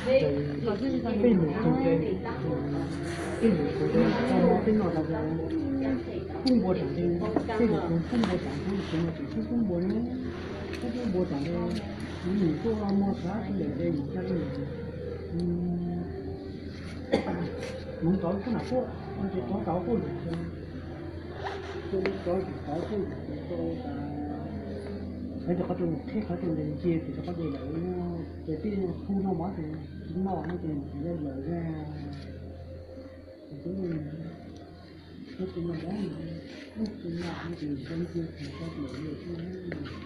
Peb nus tug, peb nus tug tau no peb noj tas, pub npua tsam, peb nus tug pub npua tsam, pub tsev no tseem pub pub npua ne, pub pub npua tsam, nws nws tuaj muag txhav tsis lawm ces nws coj li, nws tov tub nam puab, ces tov tau puab lwm, ces li tov tsis tau puab lwm ces tau tas, qhov rau qhov rau qhib qhov rau ntawd cia ces rau qhov de lawm, ces peb hu no mov ces noj no ces nws yog lawm, ces peb hu no mov, hu no ces nws cia ces tau lawm.